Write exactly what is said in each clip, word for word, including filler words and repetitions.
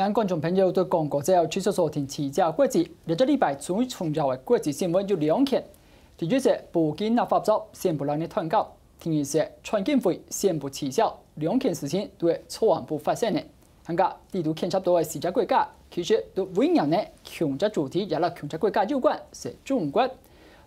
恁觀眾朋友對廣告之後，繼續收聽《七隻國際》。這隻禮拜最重要个國際新聞有兩件。第一係，布基納法索宣布來日斷交；第二係，川金會宣布取消。兩件事情都係財安部發生个。還過，裡肚牽涉到个四隻國家，其實都圍繞呢共隻主題，也摎共隻國家有關，係中國。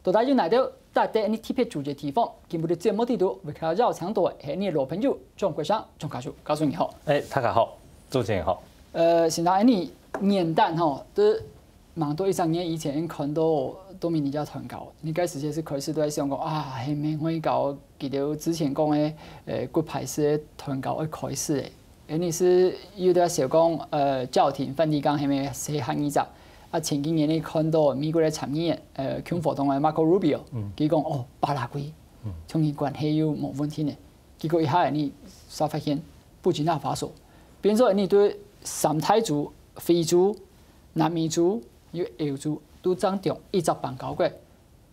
到底有哪兜 值得你特別注意个地方，今晡日節目裡肚，為大家邀請到个係你个老朋友，張國城，張教授。教授你好。哎，大家好，主持人好。呃，先生，你元旦吼，都吂到一隻月以前看到多米尼加斷交，你該時節係開始都在想講，啊，係毋係會摎佢兜之前講个，呃，骨牌式个斷交愛開始个。 誒，你係有在想講，呃，教廷梵蒂岡係毋係係下一隻？啊，前幾日你看到美國个參議員，呃，共和黨个Marco Rubio，嗯。佢講，哦，巴拉圭，嗯。同佢關係又無問題呢。結果一下你煞發現，布基納法索，變做你對三大洲、非洲、南美洲、有歐洲，都爭中一隻邦交國。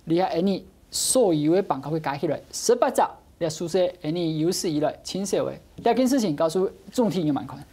這下恁呢所有个邦交國加起來十八隻，這數係恁呢有史以來盡少个。這件事情，教授總體仰般看？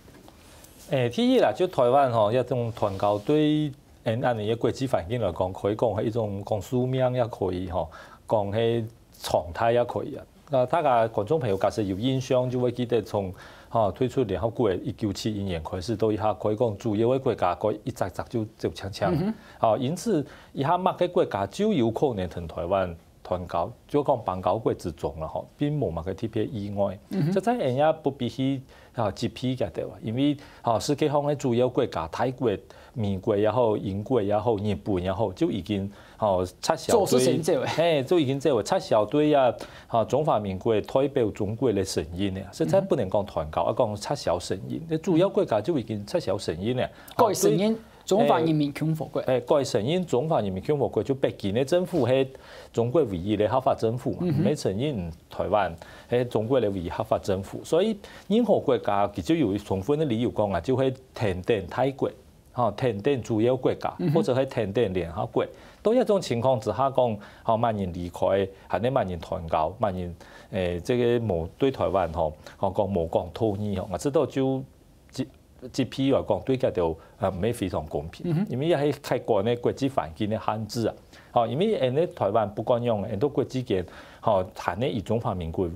誒，第一啦，就台灣吼，這種斷交對𫣆恁呢个國際環境來講，可以講係一種講宿命也可以吼，講係常態也可以啊。 呃，大家觀眾朋友假使有印象，就會記得從，吼，退出聯合國一九七一年開始到這下，可以講主要个國家該一隻隻就走淨淨。嗯哼。吼，因此，這下麼个國家就有可能同台灣斷交，就講邦交國之中了吼，並無麼个特別意外。嗯哼。這在𫣆也不必去，吼，責備佢兜啊，因為，吼，世界上个主要國家，泰國、美國也好，英國也好，日本也好，就已經 吼，撤銷對，做事先走个。嘿，就已經走个，撤銷對啊，吼，中華民國代表中國个承認呢，實在不能講斷交，啊，講撤銷承認。該主要國家就已經撤銷承認呢。該承認中華人民共和國。嘿，該承認中華人民共和國，就北京个政府係中國唯一个合法政府嘛，嗯哼。毋係承認台灣係中國个唯一合法政府。所以任何國家，佢就有充分个理由講啊，就會跈等大國。 吼，跈等主要國家，嗯哼。或者係跈等聯合國。到這種情況之下講，吼，麼人離開，還係麼人斷交，麼人，誒，這個無對台灣吼，吼，講無講道理吼，𠊎知道就這，這批來講，對佢兜，呃，毋係非常公平。嗯哼。因為這係客觀个國際環境个限制啊。吼，因為𫣆个台灣不管用，𫣆到國際間，吼，還係以中華民國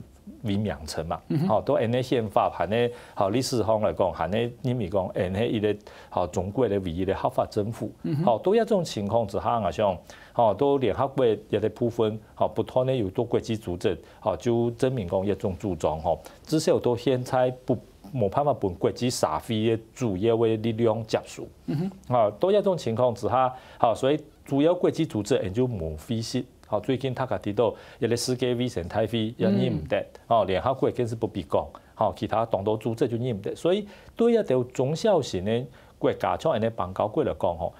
為名稱嘛。嗯哼。吼，到𫣆个憲法，還係，吼，歷史上來講，還係認為講，𫣆係一個，吼，中國个唯一个合法政府。嗯哼。吼，到這種情況之下，𠊎想，吼，到聯合國這個部分，吼，不斷个有到國際組織，吼，就證明講這種主張，吼，至少到現在不，無辦法分國際社會个主要个力量接受。嗯哼。吼，到這種情況之下，吼，所以主要國際組織，𫣆就無會失 吼，最近大家知道，一個世界衛生大會也認毋得，嗯。吼，聯合國更是不必講，吼，其他當多組織就認毋得。所以對這兜中小型个國家，像𫣆个邦交國來講，吼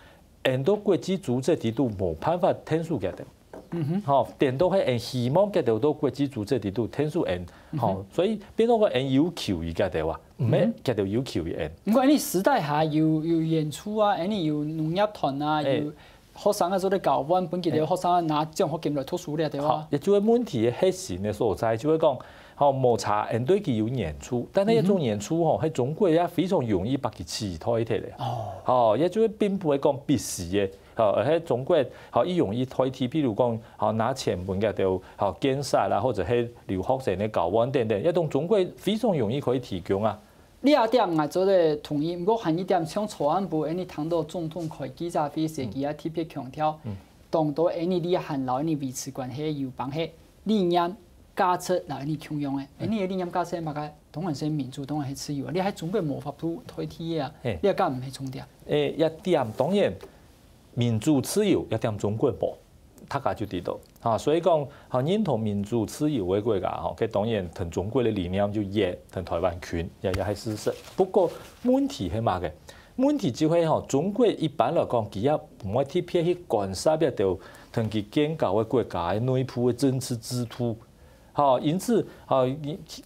，𫣆到國際組織裡肚無辦法𢯭手佢兜。嗯哼。吼，顛倒係𫣆希望佢兜到國際組織裡肚𢯭手𫣆，嗯哼。吼，所以變到講𫣆有求於佢兜啊，毋係，嗯哼。佢兜有求於𫣆。毋過，你私底下有，有演出啊，你有農業團啊，哎。有 學生啊做得交換，分佢兜學生啊拿獎學金來讀書了，對吧？好，也就係問題个核心个所在，就係講，吼，無差，𫣆對佢有黏著，但係這種黏著吼，嗯哼。係中國也非常容易把佢取代忒个。哦。吼，也就係並毋係講必須个，吼，而係中國，吼，佢容易代替，譬如講，吼，拿錢分佢兜，吼，建設啦，或者係留學生个交換等等，這種中國非常容易可以提供啊。 這點𠊎做得同意，毋過還一點，像昨暗晡𫣆俚聽到總統開記者會時，嗯。佢也特別強調，嗯。當多𫣆俚這下摎𫣆俚維持關係个友邦係理念、價值摎𫣆俚共樣个。嗯。𫣆俚个理念價值係麼个？當然係民主，當然係自由啊！這係中國無法度代替个啊！嘿。這个毋係重點。誒，這點當然，民主自由這點中國無。 大家就知道。哈，所以講，哈，認同民主自由个國家，吼，該當然同中國个理念就一，同台灣近，也，也係事實。不過，問題係麼个？問題就係，吼，中國一般來講，佢也毋會特別去干涉這兜同佢建交个國家个內部个政治制度。吼，因此，吼，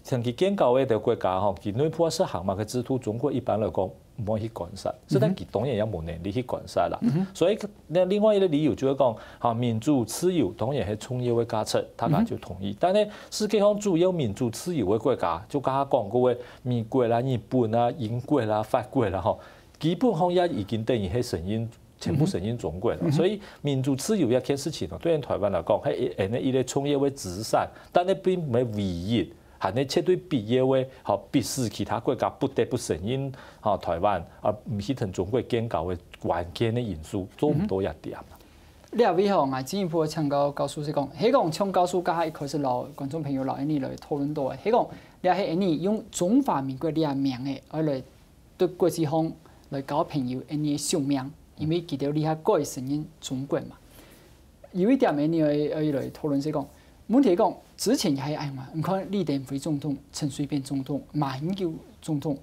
同佢建交个這兜國家，吼，佢內部實行麼个制度，中國一般來講 毋會去干涉，嗯哼。所以佢當然也無能力去干涉啦。嗯哼。所以，該另外一個理由就係講，哈，民主自由當然係重要个價值，大家就同意。嗯哼。但係世界上主要民主自由个國家，就剛剛講過个美國啦、日本啦、英國啦、法國啦，吼，基本上也已經等於係承認，全部承認中國了。所以民主自由這件事情哦，對於台灣來講，係一，係一個重要个資產，但係並毋係唯一，還係絕對必要个，吼，迫使其他國家不得不承認，吼，台灣，啊，毋去同中國建交个關鍵个因素，做毋到這點。這位吼，𠊎進一步請教教授係講，係講像教授剛才一開始摎觀眾朋友摎𠊎俚來討論到个，係講，這係𠊎俚用中華民國這名个，愛來對國際上來交朋友，𠊎俚个宿命，因為佢兜這下改承認中國嘛。有一點𠊎俚愛，愛來討論係講，問題講，之前也係恁樣嘛，你看李登輝總統、陳水扁總統、馬英九總統，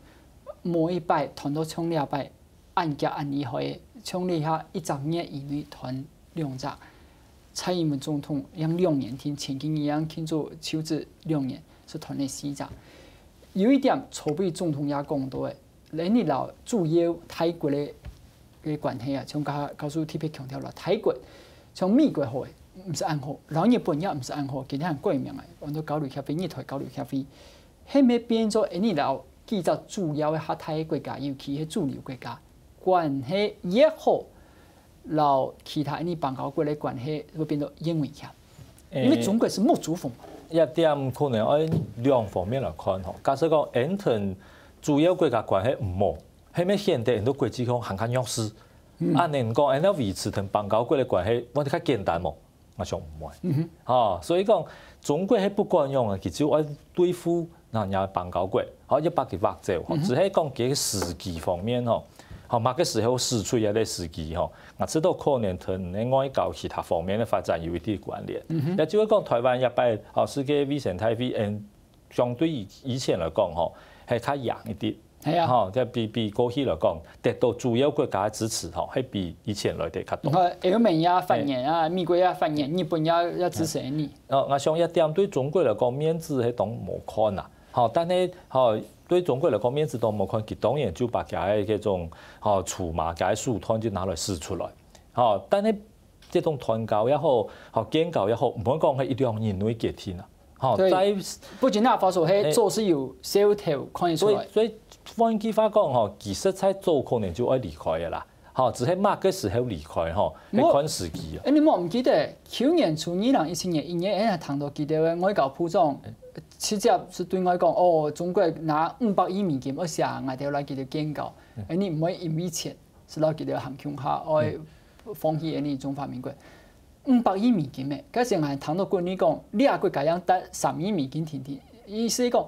某一擺談到像這擺，恁遽恁厲害个，像這下一隻月以內談兩隻。蔡英文總統像兩年定，前幾日像慶祝就職兩年，係談了四隻。有一點，曹偉總統也講到个，連你摎主要大國个，个關係啊，像教，教授特別強調了，大國，像美國好个，毋係恁好，摎日本也毋係恁好，佢兜還改名个，安到交流協會，日台交流協會。 係毋係變做𠊎俚摎幾隻主要个較大个國家，尤其係主流國家，關係越好，摎其他𠊎俚邦交國个關係會變到越危險？因為中國係目珠紅嘛。這點可能愛兩方面來看吼。假使講𠊎俚同主要國家關係毋好，係毋係顯得𠊎俚國際上還較弱勢？恁樣講，𠊎俚維持同邦交國个關係，會較簡單無？ 𠊎想毋會。吼，所以講，中國係不管用个，佢就愛對付若个邦交國，吼，愛摎佢挖走，吼。只係講佢个時機方面，吼，吼，麼个時候使出這个時機，吼，𠊎知道可能同外交其他方面个發展有一定關聯。也就係講，台灣這擺，吼，世界衛生大會，嗯，相對於以前來講，吼，係較贏一點。 係啊。吼，這比，比過去來講，得到主要國家个支持吼，係比以前來得較多。你看，歐盟也發言啊，美國也發言，日本也，也支持𠊎俚。哦，𠊎想這點對中國來講，面子係當無看啊。吼，但係，吼，對中國來講，面子當無看，佢當然就摎佢个這種，吼，籌碼、佢个手段就拿來使出來。吼，但係 這種斷交也好，吼，建交也好，毋好講係一兩年內決定啊。吼，所以在不僅那法所係做事有兆頭看得出來。所以，所以換句話講吼，其實在早可能就愛離開个啦。吼，只係麼个時候離開吼，係看時機啊。誒，你莫毋記得，舊年初二零一七年一月，誒，還談到佢兜个外交部長，直接係對外講，哦，中國拿五百億美金，愛寫𠊎兜來佢兜建交，誒，你毋好因為錢。 係摎佢兜行共下，愛放棄𠊎俚中華民國。五百億美金誒，該時𠊎聽到國內講，這國家正值三億美金定定，意思講，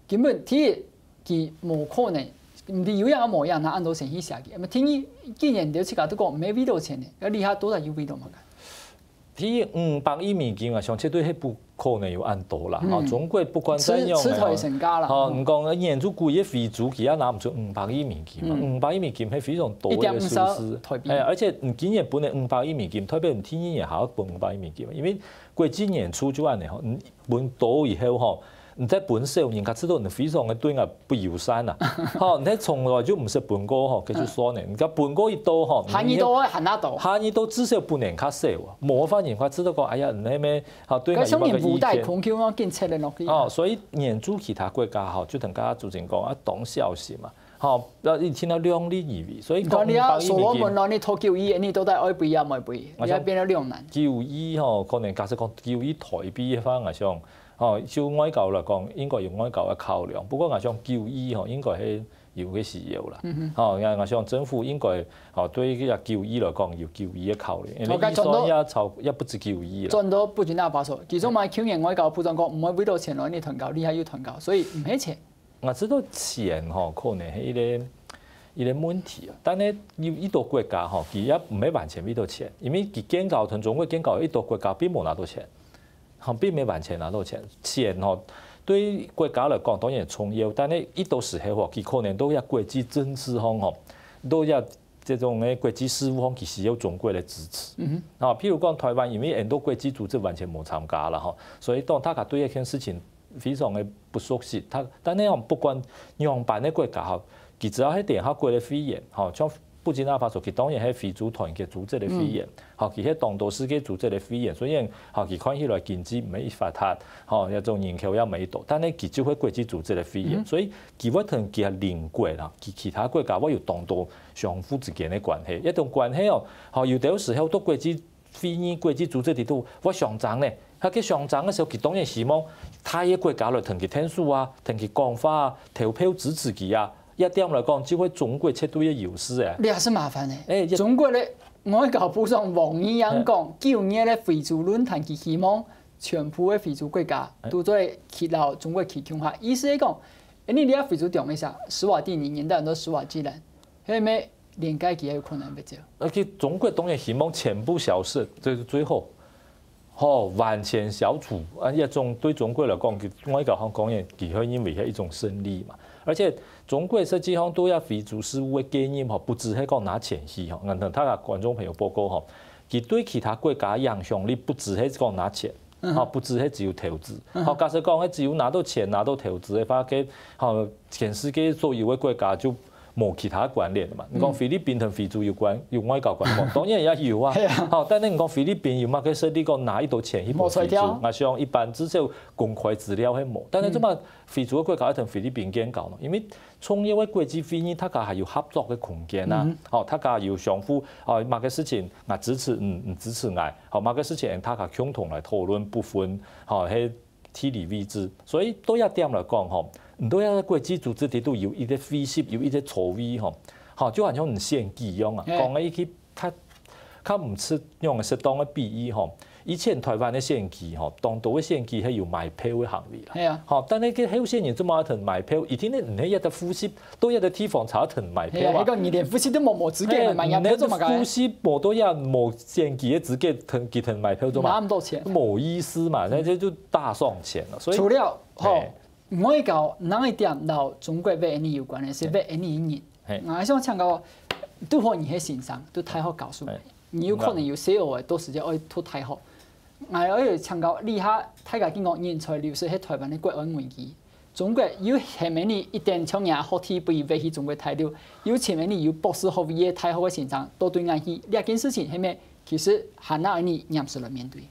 根本第一，佢無可能，毋知有影無影，拿恁多錢去寫佢。那麼第二，既然你兜自家都講毋係為著錢呢，該這下到底有為著麼个？ 第一，五百億美金啊，想絕對係不可能有恁多啦。吼，中國不管怎樣，吼，你講援助佢个非洲，佢也拿毋出五百億美金嘛。五百億美金係非常多个數字。誒，而且你今年分个五百億美金，代表你第二年還愛分五百億美金嘛。因為國際援助就恁樣吼，你分多以後吼， 你再分少，人家知道你非常个對𠊎不友善啊。吼，你從來就毋識分過吼，該就算了。你講分過一到吼，下二到還較多。下二到至少分人較少啊，無法人家知道講，哎呀，你那邊吼對𠊎有麼个意見。該像人無帶空氣，緊切了落去。哦，所以援助其他國家吼，就同大家主持人講啊，當小心嘛。吼，要一定要量力而為。所以講你看你啊，五百億美金。所羅門咯，你討九億，你到底愛賠也毋愛賠，你也變了兩難。九億吼，可能假使講九億台幣个話，𠊎想 吼，就外交來講，應該有外交个考量。不過𠊎想九億吼，應該係有个需要啦。吼，𠊎，𠊎想政府應該吼對這九億來講有九億个考量，因為預算也超，也不止九億啦。賺到不止那把手。其中嘛，舊年外交部長講，毋會為著錢來你斷交，你還有斷交，所以毋係錢。 𠊎知道錢吼，可能係一個，一個問題啊。但係有一兜國家吼，佢也毋係完全為著錢，因為佢建交同中國建交，一兜國家並無拿到錢，吼，並無完全拿到錢。錢吼，對國家來講當然重要，但係一兜時候吼，佢可能都愛國際政治上吼，都愛 這種个國際事務方，佢需要中國个支持。啊，譬如講台灣，因為很多國際組織完全無參加了吼，所以當大家對這件事情非常个不熟悉。他，但係吼，不管仰般个國家吼，佢只要係聯合國个會員吼，像布基納法索佢當然係非洲團結組織个會員，吼，佢係當多世界組織个會員，雖然吼佢看起來經濟毋係發達，吼，這種人口也毋係多，但係佢就係國際組織个會員，所以佢會同佢个鄰國啦，佢其他國家會有當多相互之間个關係，這種關係哦，吼，有兜時候到國際會議、國際組織裡肚會相爭呢，佢个相爭个時候，佢當然希望大个國家來同佢𢯭手啊，同佢講話啊，投票支持佢啊。 這點來講，就係中國絕對个優勢誒。這係麻煩誒。誒，這中國个外交部長王毅恁講，九月个非洲論壇，佢希望全部个非洲國家都做得企摎中國企共下。意思係講，誒，你這非洲中个啥，斯瓦蒂尼，現在安到斯瓦濟蘭，係毋係連該佢也有可能會走？而且中國當然希望全部消失，這係最好。 吼，完全消除，啊，這種對中國來講，佢外交上講，佢會認為係一種勝利嘛。而且中國實際上對這非洲事務个介入吼，不只係講拿錢去吼，𠊎同大家觀眾朋友報告吼，佢對其他國家影響力不只係講拿錢，吼，不只係只有投資。吼，假使講係只有拿到錢、拿到投資个話，該吼全世界所有个國家就 無其他關聯嘛。你講菲律賓同非洲有關，有外交關係無？當然也有啊。係啊。吼，但係你講菲律賓有麼个實力講拿一兜錢去幫非洲？無才調。𠊎想一般至少公開資料係無。但係做麼非洲个國家愛同菲律賓建交呢？因為重要个國際會議，大家還有合作个空間啊。吼，大家有相互，哦，麼个事情𠊎支持，嗯，你支持𠊎，好，麼个事情大家共同來討論部分，好，係 地理位置。所以對這點來講吼，你對這國際組織裡肚有一個會習，有一個座位吼，吼，就好像你選舉一樣啊，講个一句較較毋出用个適當个比喻吼。以前台灣个選舉吼，當多个選舉係有買票个行為啦。係啊。吼，但係該候選人做麼个同買票？一定你毋係一個會習，到一個地方才同買票啊。係啊，該個你連會習都無，無資格買，買票做麼个？會習無到也無選舉个資格同佢同買票做嘛？拿毋到錢。無意思嘛，那這就 大送錢了。所以除了吼，外交另一點摎中國會恁呢有關个係會恁呢人。𠊎想請教，拄好你係先生，讀大學教書，你有可能有細人仔到時節愛讀大學。𠊎愛請教，這下大家緊講人才流失係台灣个國安危機。中國有喊恁呢一等像若學弟輩會去中國大陸，有請恁呢有博士學位个大學个先生到對岸去，這件事情係毋係 其實還愛恁呢嚴肅來面對。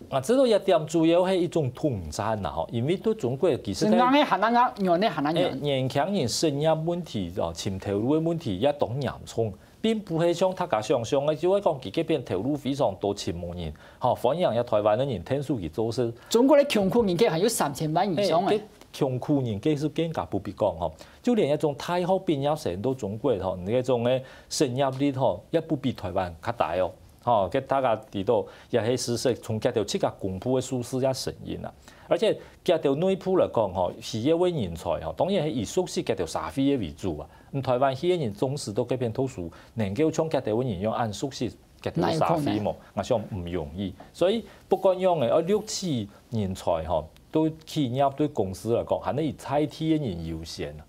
啊，這個一點主要係一種統戰啦，吼，因為對中國其實係硬个還恁硬，軟个還恁軟。年輕人失業問題哦，尋頭路个問題也當嚴重，並毋係像大家想像个，就係講佢該片頭路非常多，尋無人，吼，歡迎這台灣个人𢯭手去做事。中國个窮苦人口還有三千萬以上誒。 窮苦人更是更加不必講吼，就連一種大學畢業生到中國吼，你該種个失業率吼，也不比台灣較低哦。吼，該大家知道，也係事實，從佢兜自家公布个數字也承認啊。而且佢兜內部來講吼，需要个人才吼，當然係以熟悉佢兜社會个為主啊。嗯，台灣去个人，縱使到該片讀書，能夠像佢兜个人樣恁熟悉 佢兜个社會無，𠊎想毋容易。所以不管樣个，愛錄取人才吼，對企業、對公司來講，還係以在地个人優先啊。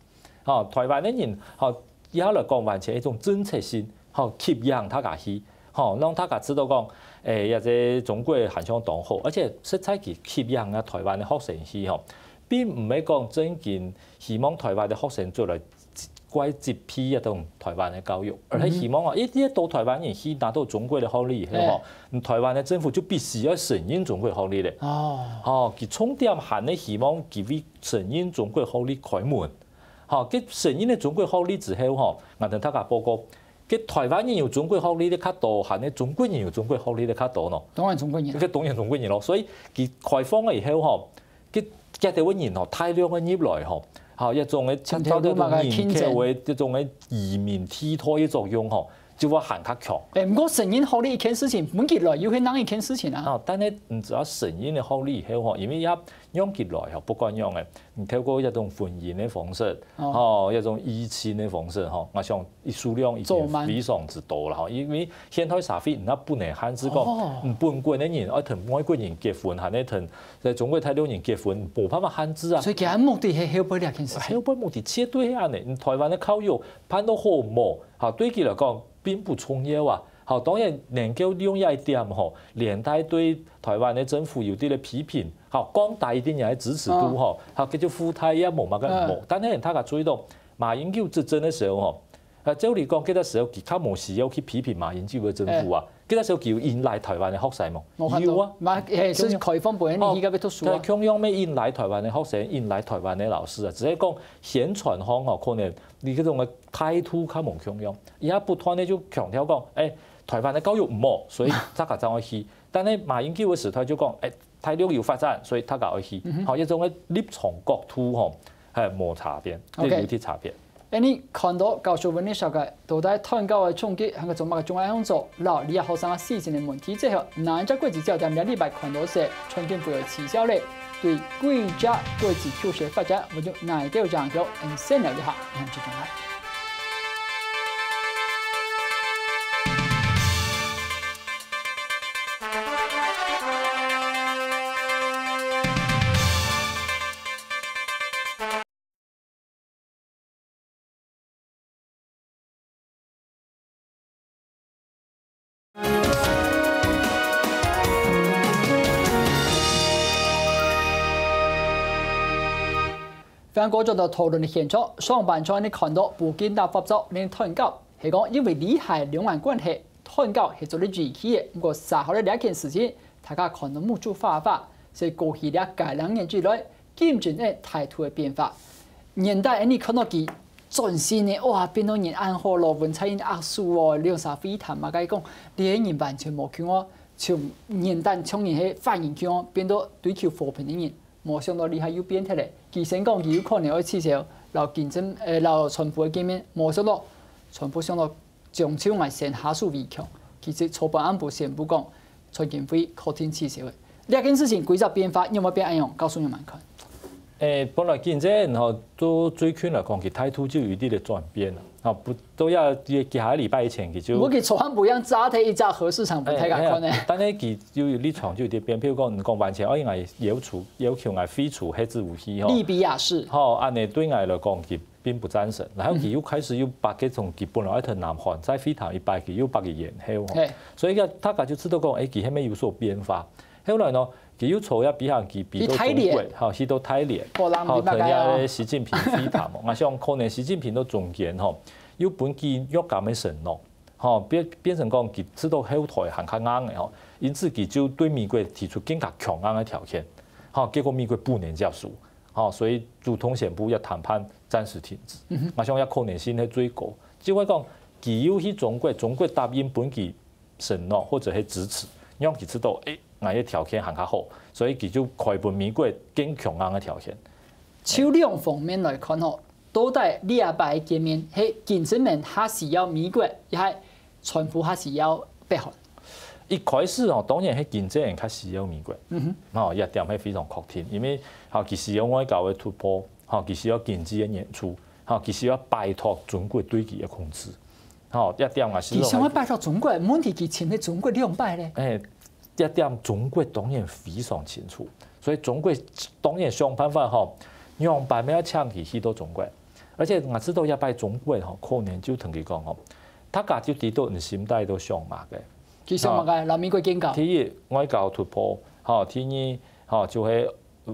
吼，台灣个人吼，以後來講完全一種政策性，吼，吸引大家去，吼，讓大家知道講，誒，這隻中國還相當好，而且實在佢吸引啊台灣个學生去吼，並毋係講真經希望台灣个學生做來 怪責備這種台灣个教育，而係希望啊，一直到台灣人去拿到中國个學歷以後吼，嗯，台灣个政府就必須愛承認中國學歷咧。哦，吼，佢重點還係希望佢會承認中國學歷開門。吼，佢承認了中國學歷之後吼，𠊎同大家報告，佢台灣人有中國學歷个較多，還係中國人有中國學歷个較多呢？當然中國人。佢當然中國人咯，所以佢開放了以後吼， 佢佢兜个人吼，大量个入來吼，吼，一種个像頭路嘛，人口个這種个移民替代个作用吼，就會還較強。誒，毋過承認學歷一件事情，分佢來又係另一件事情啊。啊，但係你只要承認了學歷以後吼，因為也讓佢來吼，不管樣个，你透過一種婚姻个方式，吼，一種依親个方式吼，𠊎想 佢數量已經非常之多了吼，因為現代社會你也不能限制講，你本國个人愛同外國人結婚，還係同在中國大陸人結婚，無辦法限制啊。所以佢个目的係後背這件事情。後背目的絕對係恁呢，你台灣个教育辦到好無，吼，對佢來講並不重要啊。吼，當然能夠利用這一點吼，連帶對台灣个政府有兜个批評，吼，降低一點仔个支持度吼，吼，佢就附帶也無麼个毋好。但係大家注意到，馬英九執政个時候吼，啊，照理講，該隻時候佢較無需要去批評馬英九个政府啊。該隻時候佢有引來台灣个學生無？有啊。嘛，係，係開放分你去該邊讀書啊。對，共樣乜引來台灣个學生，引來台灣个老師啊，只係講宣傳方吼，可能你該種个態度較無共樣。佢也不斷个就強調講，欸，台灣个教育毋好，所以大家正愛去。但係馬英九个時代就講，欸，大陸有發展，所以大家愛去。吼，這種个立場角度吼，係無差別，OK。有啲差別。 恁呢看到教授問你紹介，到底斷交个衝擊還有做麼个中央工作，摎這學生个事情个問題，最後哪一隻國際焦點這禮拜看到係全球會有取消咧？對幾隻國際局勢發展，會有哪一兜影響？𠊎先聊一下，然後再轉來。 歡迎過轉到討論个現場，上半場你看到布金搭法國恁斷交，係講因為利害兩岸關係，斷交係做得預期个，毋過續下來這件事情，大家看到目珠花花，所以過去這個零年之內， 金正恩態度个變化。原旦𠊎等看到佢轉身呢，哇，變到人恁好咯，文在寅握手哦，兩儕會談嘛，該講，這個人完全無共哦，像原旦像人係犯人共哦，變到追求和平个人，無想到這下又變忒咧。佢先講佢有可能愛取消摎金正，呃，摎川普个見面，無想到川普想到 將就𠊎先下手為強。其實昨暗晡宣布講，川金會確定取消个。這件事情規則變化，仰會變恁樣？教授仰般看？欸，本來金正恩吼，到最近來講，佢態度就有一定个轉變啦。吼，不，到這幾下禮拜以前，佢就無，佢昨暗晡樣炸忒一隻核市場，分大家看呢。欸，但係佢就立場就有點變，譬如講，你講完全，哦，應該要求，要求𠊎廢除核子武器吼。利比亞式。吼，恁呢對𠊎來講，佢 並不贊成。然後佢又開始又把該種佢本來愛同南韓再會談一擺，佢又把佢延後吼。所以大家就知道講，欸，佢係毋係有所變化？後來呢，佢又坐一飛行機飛到中國，吼，去到大連，吼，同這個習近平會談嘛。𠊎想可能習近平到中間吼，又分佢若干个承諾，吼，變，變成講佢知道後台還較硬个吼，因此佢就對美國提出更加強硬个條件，吼，結果美國不能接受。 吼，所以主動宣布這談判暫時停止。𠊎想這可能性係最高。就係講，佢有去中國，中國答應分佢承諾或者係支持，讓佢知道，欸，𠊎个條件還較好，所以佢就開分美國更強硬个條件。就兩方面來看吼，到底這擺个見面係金正恩較需要美國，也係川普較需要北韓？ 一開始哦，當然係金正恩較需要美國。吼，這點係非常確定，因為吼，佢需要外交个突破，吼，佢需要經濟个援助，吼，佢需要擺脫中國對佢个控制。吼，這點啊，其實佢想要擺脫中國，問題佢請忒中國兩擺咧。欸，這點中國當然非常清楚，所以中國當然想辦法吼，仰般愛請佢去到中國。而且𠊎知道這擺中國吼，可能就同佢講吼，大家就知道你心底都想麼个。 佢想麼个？摎美國建交。第一，外交突破，吼，第二，吼，就係，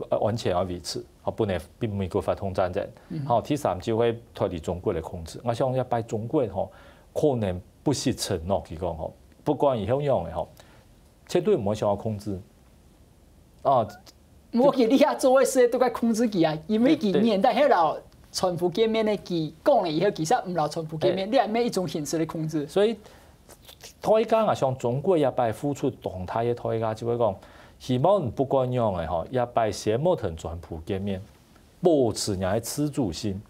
呃，安全个維持，吼，不能分美國發動戰爭。吼，第三，就係脫離中國个控制。𠊎想這擺中國吼，可能不惜承諾，佢講吼，不管以後仰仔吼，絕對毋會想要控制。啊， 無，佢這下做个事都該控制佢啊，因為佢原旦係摎川普見面个，佢講了以後，其實毋摎川普見面，這也係一種形式个控制。所以，代價啊，像中國這擺付出當大个代價，就係講，希望不管仰仔吼，這擺先莫同川普見面，保持若个自主性，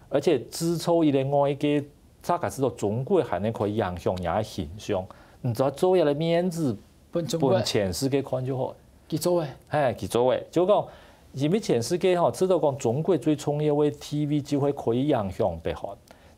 而且製造一個外界，大家知道中國還能可以影響若个形象，你只要做一個面子， 分中國。分全世界看就好。佢做个。係，佢做个，就講，因為全世界吼，知道講中國最重要个地位就係可以影響北韓。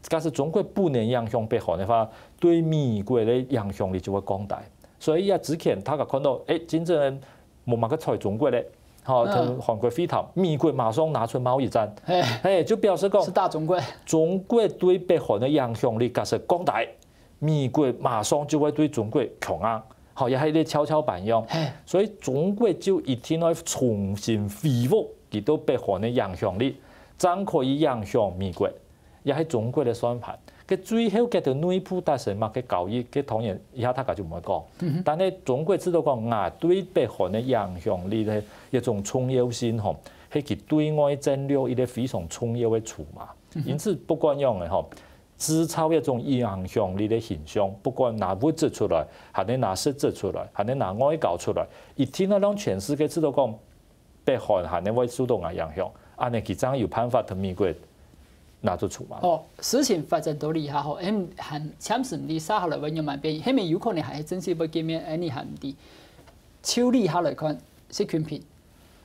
假使中國不能影響北韓个話，對美國个影響力就會降低。所以啊，之前大家看到，欸，金正恩無麼个睬中國咧，吼，同韓國會談，美國馬上拿出貿易戰，係，就表示講，係打中國。中國對北韓个影響力假使降低， 美國馬上就會對中國強硬，吼，也係一個蹺蹺板樣。所以中國就一定愛重新恢復佢對北韓个影響力，正可以影響美國，也係中國个算盤。該最後該兜內部達成麼个交易，該當然這下大家就毋會講。但係中國知道講，𠊎對北韓个影響力个一種重要性吼，係佢對外戰略一個非常重要个籌碼。因此，不管樣个吼，製造一種影響力个形象，不管拿物質出來，還係拿實質出來，還係拿外交出來，一定愛讓全世界知道講，北韓還係會受到𠊎影響，恁樣佢正有辦法同美國拿出籌碼。哦，事情發展到這下吼，恁還暫時毋知接下來會仰般變，係無有可能還係正式會見面，恁樣還毋知。就這下來看，習近平，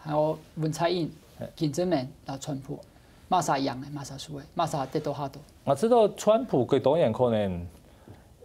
還有文在寅、金正恩摎川普，麼儕贏个，麼儕輸个，麼儕得到較多。𠊎知道川普佢當然可能，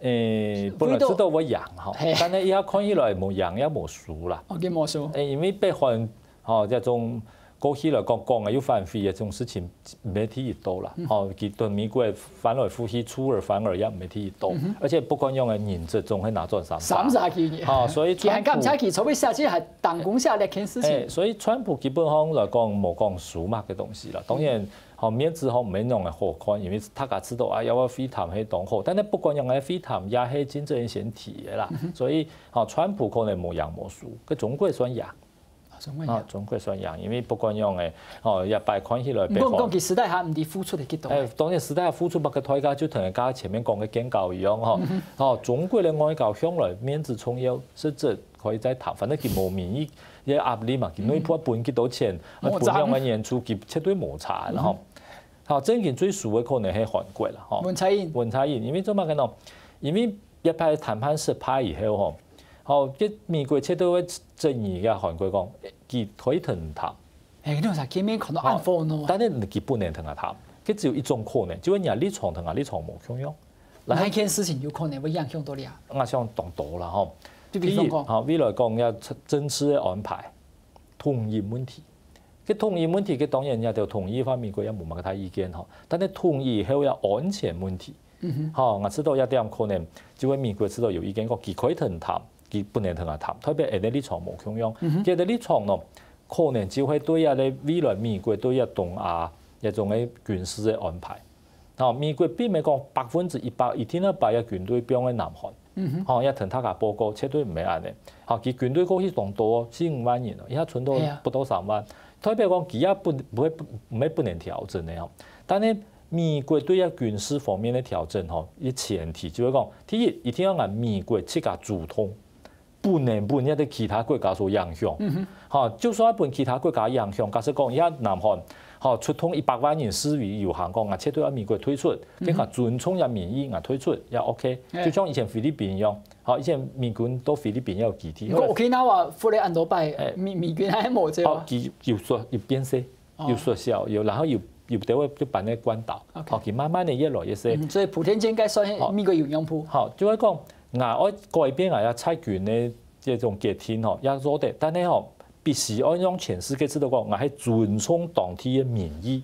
誒，本來知道會贏吼，但係這下看起來無贏也無輸啦。哦，佢無輸。誒，因為北韓吼，這種過去來講，講个又反悔个這種事情，毋係第一到啦。吼，佢同美國翻來覆去，出爾反爾也毋係第一到。而且不管樣个人質總係拿轉三儕。三儕佢。吼，所以川普，佢還敢請佢，除非下次還當公下這件事情。誒，所以川普基本上來講，無講輸麼个東西啦。當然，吼，面子吼毋係恁樣个好看，因為大家知道啊，要會會談係當好，但係不管樣个會談也係金正恩先提个啦。所以，吼，川普可能無贏無輸，該中國算贏。 啊，中國贏。啊，中國算贏，因為不管樣个，吼，這擺看起來北韓。毋過講佢私底下毋知付出个幾多。誒，當然私底下付出麼个代價，就同佢前面講个建交一樣吼。吼，中國个外交向來面子重要，實質可以再談，反正佢無民意，這壓力嘛，佢內部分幾多錢，啊，分樣个演出，佢絕對無差啦吼。好，正經最輸个可能係韓國啦吼。文在寅。文在寅，因為做麼个呢？因為這擺談判失敗以後吼， 好，該美國絕對會質疑个韓國講，佢可以同談。誒，你有啥見面看到恁火呢？但係佢不能同佢談，佢只有一種可能，就係你立場同佢立場無共樣。然後，哪一件事情有可能會影響到你啊？𠊎想當多啦吼。就比如講，第一，吼，未來講要政治个安排，統一問題。 該統一問題，該當然也就統一个話，美國也無麼个大意見吼。但係統一以後个安全問題，吼，𠊎知道這點可能就會美國知道有意見講，佢可以同談，佢不能同佢談，特別恁樣立場無共樣。佢个立場呢，可能就會對這个未來美國對這東亞這種个軍事个安排。 吼，美國並毋係講百分之一百一定愛把這軍隊放在南韓。吼，也同大家報告，絕對毋係恁樣。吼，佢軍隊過去當多，四五萬人哦，這下賰到不到三萬。代表講佢也不，不會，毋係不能調整个哦。但係美國對這軍事方面个調整吼，佢前提就係講，第一，一定愛𠊎美國自家主動， 不能分這兜其他國家所影響。吼，就算分其他國家影響，假使講這南韓，吼，出動一百萬人示威遊行講，𠊎絕對愛美國退出，更加尊重這民意，𠊎退出也OK。就像以前菲律賓一樣，吼，以前美軍到菲律賓也有基地。毋過Okinawa分了恁多擺，美，美軍還無做啊。佢有縮，有變細。 有縮小，有，然後有，有兜位就搬个關島，吼，佢慢慢个越來越細。嗯，所以普天間該算係美國有用鋪。好，就係講，𠊎愛改變𠊎个裁軍个這種決定吼，也做得，但係吼，必須愛讓全世界知道講，𠊎係尊重當地个民意，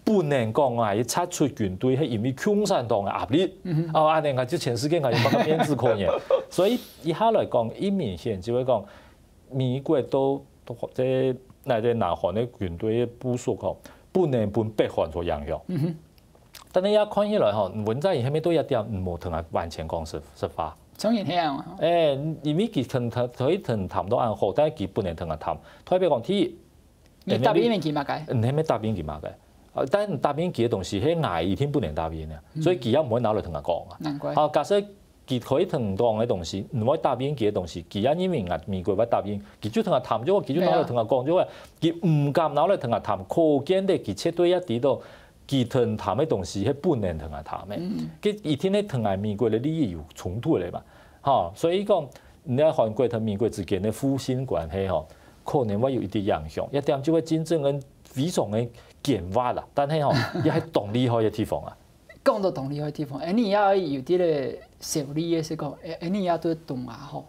不能講𠊎係撤出軍隊係因為共產黨个壓力。哦，恁樣𠊎就全世界𠊎有麼个面子可言？所以這下來講，一明顯就係講， 美國到，到這，這南韓个軍隊个部署吼，不能分北韓所影響。但係這看起來吼，文在寅係毋係對這點無同𠊎完全講實，實話？當然係啊。誒，因為佢同，可以同談到恁好，但係佢不能同𠊎談。代表講，第一，你答應佢麼个？你係毋係答應佢麼个？呃，但答應佢个東西，係𠊎一定不能答應个，所以佢也毋會拿來同𠊎講啊。難怪。好，假使 佢可以同講个東西，毋會答應佢个東西，佢也認為𠊎美國會答應，佢就同𠊎談就好，佢就拿來同𠊎講就好。佢毋敢拿來同𠊎談，可見得佢絕對也知道，佢同談个東西係不能同𠊎談个。佢一定係同𠊎美國个利益有衝突个嘛。吼，所以講，你看韓國同美國之間个互信關係吼，可能會有一點影響，這點就會真正个非常个緊密啦。但係吼，也係當厲害个地方啊。 講到當厲害个地方，恁樣也有兜个小利个係講，誒，恁樣也對東亞吼，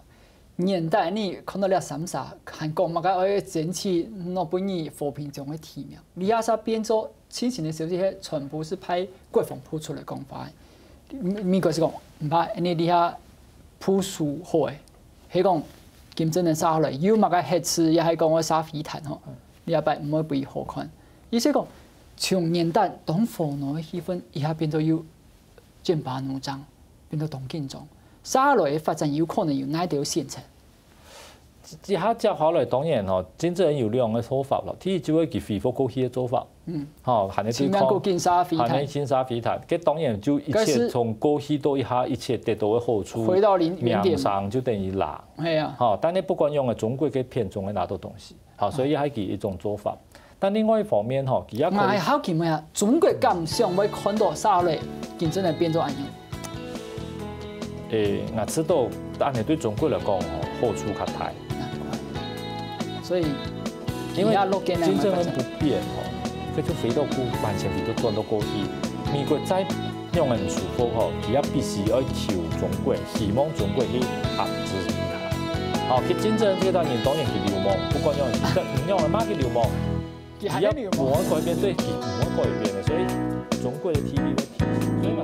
原底恁樣看到這三儕，還講麼个愛爭取諾貝爾和平獎个提名，這下變做最新个消息，係全部係派國防部出來講話个。美，美國係講，毋怕，恁樣這下部署好个，係講金正恩下來，有麼个核試，也係講愛射飛彈吼，這擺毋會分佢好看。意思講，從原底當和平个氣氛，這下變做有劍拔弩張，變到當緊張。接下來个發展有可能有哪兜選擇？這下接下來當然吼，金正恩有兩个做法咯。第一就係佢恢復過去个做法，嗯，吼，還係對抗，盡量過緊射飛彈，還係緊射飛彈。這當然就一切從過去到這下一切得到个好處，回到零，原點。命上就等於啦。係啊。吼，但係不管用个中國个片總會拿到東西。 好，所以還係一種做法。但另外一方面吼，佢也可以，𠊎還好奇問啊，中國敢想會看到接下來金正恩變做恁樣？誒，𠊎知道，但係對中國來講吼，好處較大。難怪。所以，因為佢也落緊來金正恩不變吼，這就回到過，完全回到轉到過去。美國再 仰仔毋舒服吼，佢也必須愛求中國，希望中國去壓制佢。吼，佢金正恩這個人當然係流氓，不管仰仔，佢仰仔罵佢流氓，佢也無會改變，對，佢無會改變个，所以中國个地位會提升。所以嘛，